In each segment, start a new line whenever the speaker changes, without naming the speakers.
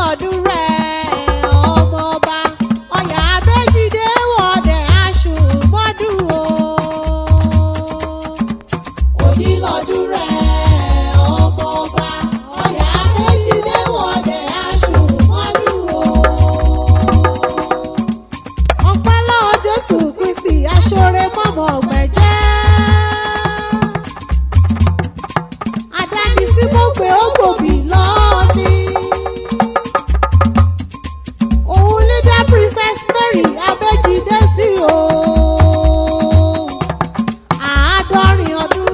lọ́dún rẹ̀ ọmọọba ọ̀yà Abéjídé wọ̀dẹ̀ aṣù mọ́dún o. Òní lọ́dún rẹ̀ ọmọọba ọ̀yà Abéjídé wọ̀dẹ̀ aṣù mọ́dún o. Ọpẹ́ lọ́wọ́ Jésù Kristi aṣọ́re mọ́mọ́ ọ̀gbẹ́jẹ́. Àdáni tí mo gbé ó gbòbí lọ́ọ̀ni. Òun leader Princess Mary Abéjídé sí o. 70 ọdún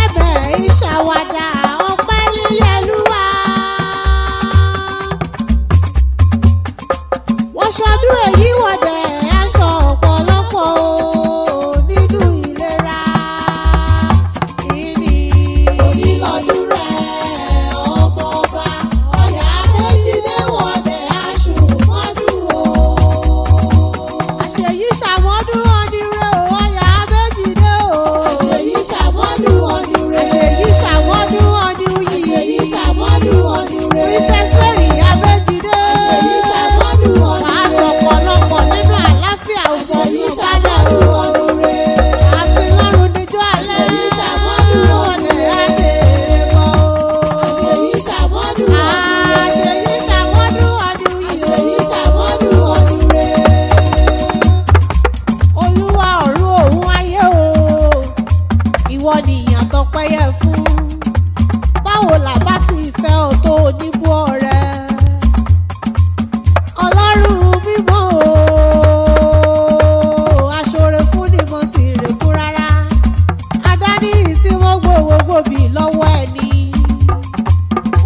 ẹ̀bẹ̀ ìṣàwádà ọpẹ́ líyẹlúwa. Wọ́n ṣọdún èyí wọ̀dẹ̀ aṣọ ọ̀pọ̀lọpọ̀ o nínú ìlera ìní. Onílọ́dún rẹ̀ ọmọọba ọ̀yà Abéjídé wọ̀dẹ̀ aṣù mọ́dún o. Àṣeyí ṣàmọ́dún ọ̀nìrè o ọ̀yà Abéjídé o. Àṣeyí ṣàmọ́dún ọ̀nìrè. Àṣeyí ṣàmọ́dún ọ̀nìrè. Àṣeyí ṣàmọ́dún ọ̀nìrè. Princess Mary Abéjídé. Àṣeyí ṣàmọ́dún ọ̀nìrè. Wàá ṣọ̀pọ̀lọpọ̀ nínú àlàáfíà òfò. Àṣeyí ṣàmọ́dún ọ̀nìrè. Àsìlọ́run níjọ́ alẹ́. Àṣeyí ṣàmọ́dún ọ̀nìrè. Àdèbọ̀ o. Àṣeyí ṣàmọ́dún ọ̀nìrè. Àṣeyí ṣàmọ́dún ọ̀nìrè. Àṣeyí ṣàmọ́dún ọ̀nìrè. Olúwa ọ̀run òun ayé o, ìwọ nìyàn tọpẹ́yẹ fún. Báwo làbá ti fẹ́ ọ tó oníbú ọrẹ? Ọlọ́run mímọ́ o, aṣọre fún ni mo sì rèkú rárá. Adáni ìsínwó gbogbogbòbí lọ́wọ́ ẹni.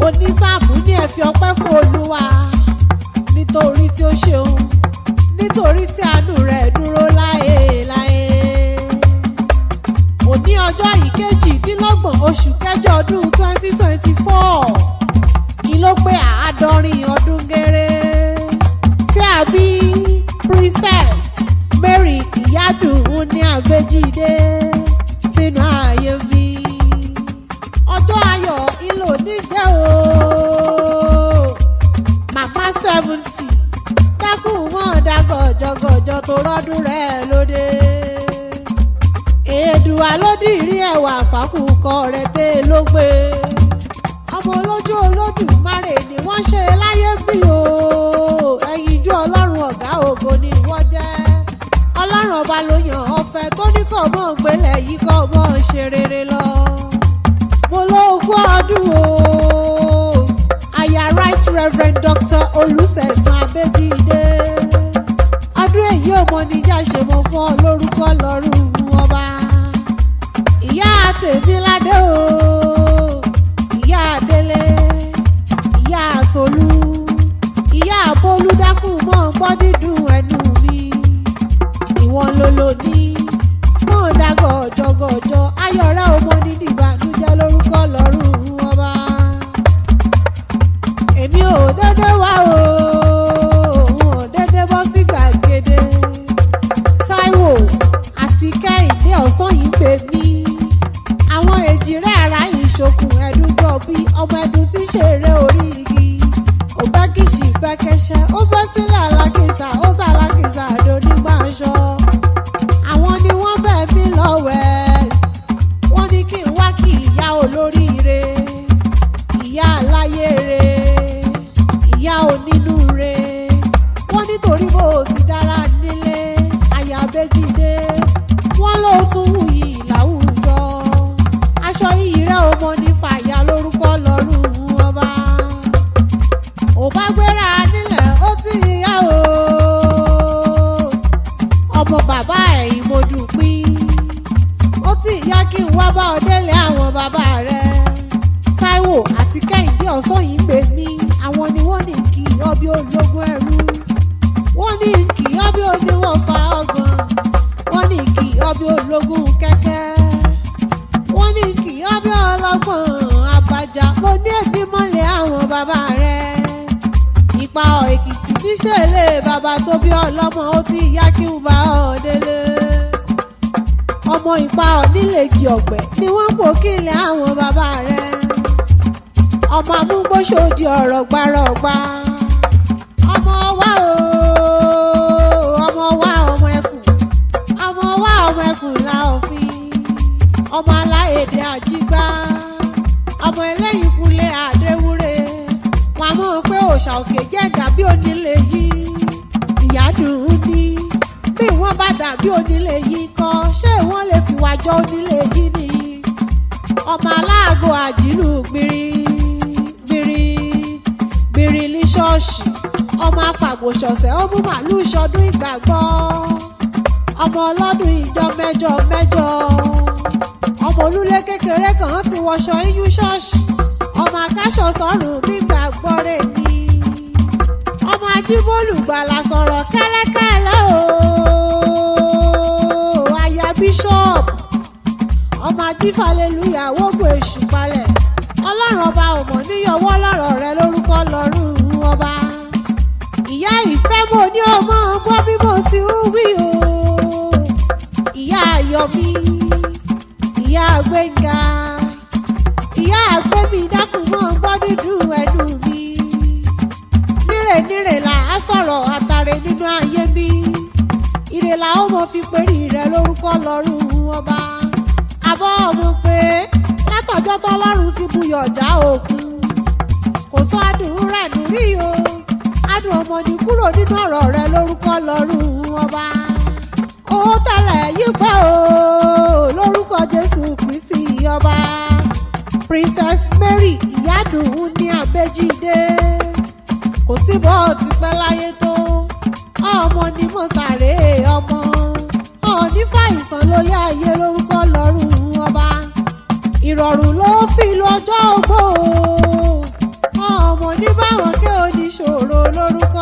Onísáàmù ní ẹ fi ọpẹ́ fún Olúwa nítorí tí ó ṣeun, nítorí tí àánú rẹ̀ dúró láé láé. Òní ọjọ́ 28 oṣù kẹjọ ọdún 2024 ni ló pé 70 ọdún géré tí a bí Princess Mary Ìyádùn ní Abéjídé sínú ayé mi. Ọjọ́ ayọ̀ ìlò níjẹ́ o. Màmá 70 dákun mọ́ dá gọ̀jọ̀gọ̀jọ̀ tó rọ́dún rẹ̀ lóde. Èdùà ló dìrí ẹwà fàkùkọ rẹ̀ tẹ́ ló gbé. Ọmọ olójú Olódùmarè ni wọ́n ṣe láyé bí o. Ẹyinjú Ọlọ́run ọ̀gá ògo ni wọ́n jẹ́. Ọlọ́run ọba ló yàn ọ̀fẹ́ tó ní kọ̀ mọ́ gbélé yìí kọ̀ mọ́ ṣe rere lọ. Mo lóògùn ọdún o. Aya Right Reverend Dr. Olùsẹ̀san Abéjídé. Ọdún èyí ò mọ níjà ṣe mo fún ọ lórúkọ lọ́rùn ọba. Ìyá Tèmiládé o, ìyá Délé, ìyá Tolú, ìyá Bólú dákun mọ́ gbọ́ dídùn ẹnu mi. Ìwọ ló lò ní mọ́ dá gọ̀jọ̀gọ̀jọ̀ ayọ̀ rẹ̀ ò mọ ní ìbànújẹ́ lórúkọ lọ́rùn ọba. Èmi ò dédé wá o, òun ò dédé bọ́ sí gbàgede. Táíwò àti Kẹ́hìndé ọ̀sán yìí ń pè mí. Àwọn èjìrẹ́ ara ìṣokùn ẹ̀dùn jọ bí ọmọ ẹ̀dùn tí ṣeré orí igi. Òbẹ́kìṣì bẹ́kẹ́ṣẹ́, ó bọ́ sílẹ̀ alákìsà, ó sàlákìsà donígbàṣọ. Àwọn ni wọ́n bẹ̀ mí lọ́wẹ̀. Wọ́n ní kí n wá kí ìyá olóríire, ìyá aláyére, ìyá onínúure. Wọ́n nítorí bó o ti dára nílé, aya Abéjídé. Wọ́n ló tún wuyì láwùjọ. Aṣọ iyì rẹ̀ ò mọ ní fàyà lórúkọ lọ́rùn ọba. Ò bá gbéra nílẹ̀ ó ti yá o. Ọmọ bàbá ẹ̀yìn mo dùn pín. Ó ti yá kí n wá bá ọ délé àwọn bàbá rẹ̀. Táíwò àti Kẹ́hìndé ọ̀sán yìí ń pè mí. Àwọn ni wọ́n ní kí ọbí ológun ẹrú. Wọ́n ní kí ọbí oníwọ̀nfà ọgbọ̀n. Wọ́n ní kí ọbí ológun kẹ́kẹ́. Wọ́n ní kí ọbí ọlọ́gbọ̀n àbàjá. Mo ní èmi mọ́lẹ̀ àwọn bàbá rẹ̀. Ìpa ọ̀ Èkìtì níṣẹ̀lẹ̀ bàbá tó bí ọlọ́mọ ó ti yá kí n bá ọ délé. Ọmọ ìpa ọ̀ nílèjì ọ̀gbẹ́ ni wọ́n pò kílẹ̀ àwọn bàbá rẹ̀. Ọmọ amúgbóṣòdì ọ̀rọ̀ gbárọ̀gbá. Èdè Àjígbá, ọmọ ẹlẹ́yìn kulẹ̀ Àdéwúre. Wọn a mọ̀ pé òòṣà òkè jẹ́ dàbí onílé yìí. Ìyádùn ní bí wọ́n bá dàbí onílé yìí kọ́, ṣé wọ́n lè fi wájọ onílé yìí ni? Ọmọ aláàgọ́ àjìlú gbìrì gbìrì gbìrì ní ṣọ́ọ̀ṣì, ọmọ apàgbòṣọ̀ṣẹ̀, ó mú màálù ṣọdún ìgbàgbọ́, ọmọ ọlọ́dún ìjọ mẹ́jọ mẹ́jọ, ọmọ olúlé kékeré kan ti wọṣọ iyún ṣọ́ọ̀ṣì, ọmọ akáṣọ sọ́run gbígbàgbọ́ rẹ̀ ni, ọmọ ajíbólú gbàlà sọ̀rọ̀ kẹ́lẹ́kẹ́lẹ́ ooo, aya bíṣọ́ọ̀bù, ọmọ ajífàlélúyà wógun èṣù palẹ̀. Ọlọ́run ọba ò mọ̀ níyọwọ́ lọ́rọ̀ rẹ lórúkọ lọ́rùn ọba. Ìyá ìfẹ́, mo ní ọmọ gbọ́ bí mo ti ń wí o. Ìyá Ayọ̀mí, ìyá Gbẹ̀ngà, ìyá Àgbẹ̀mí, dákun mọ́ gbọ́ dídùn ẹnu mi. Nírè nírè là á sọ̀rọ̀ àtàrẹ nínú ayé mi. Ire là ó mọ fi perí rẹ lórúkọ lọ́rùn ọba. Àbọ̀ ọmọ pé látọjọ́ tọ́lọ́run ti buyọ̀ já òkun, kò sọ adùn rẹ̀ nù rí o. Adùn ọmọ ní kúrò nínú ọ̀rọ̀ rẹ lórúkọ lọ́rùn ọba. Ó tẹ̀lẹ̀ yípa o lórúkọ Jésù Kristi ọba. Princess Mary Ìyádùn ní Abẹ́jídé, kò sí bọ́ ti pẹ́ láyé tó, ọmọ ni mo sàré, ọmọ ọ̀ní fàìsàn lólé ayé lórúkọ lọ́rùn ọba. Ìrọ̀rùn ló fi lọ́jọ́ ogbó, ọmọ ní báwọn ké oníṣòro lórúkọ.